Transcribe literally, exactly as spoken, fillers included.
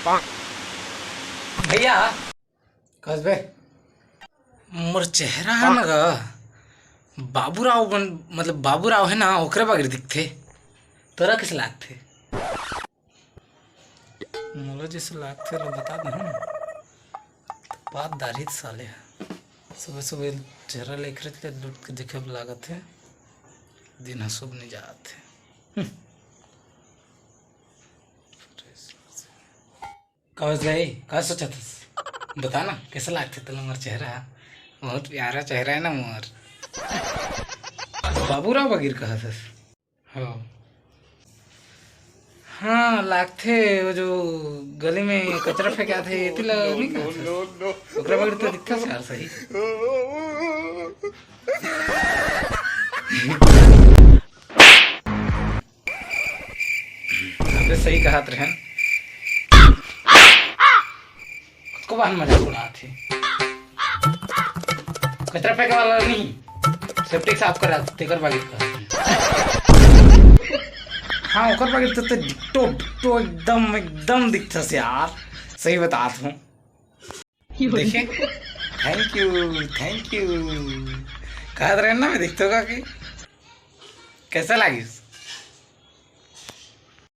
भैया। कस बे? मोर चेहरा है ना गा, बाबूराव बन, मतलब बाबूराव है ना, ओकरे बगैर दिखथे। तोरा कैसे लागथे? मोला जैसे लागथे, लो बता दे ना। बात दारित साले ह। सुबह सुबह चेहरा लेखरे ले लुट के देखे लागत है। दिन ह शुभ नहीं जात है। हम्म। का होइस गा, का सोचत हस? बता ना, कैसा लागथे तोला मोर चेहरा? बहुत प्यारा चेहरा है ना मोर। बाबूराव बगैर कहत हस? हो। हाँ, लागथे वो जो गली में कचरा फेंकाथे, एती ला नहीं कहत हस? ओकरा बगैर तो दिखथस यार सही। अबे सही कहत रहन। खुद को बहन मजाक उड़ात हे। कचरा फेंके वाला नहीं, सेप्टिक साफ करा, तेकर बागी का। हाँ, ओकर बागी तो, तो डिट्टो, डिट्टो एकदम, एकदम दिखथस यार। सही बतात हूँ। देखे? Thank you, thank you। कहत रहे ना, मैं दिखतो का कि? कैसा लागिस?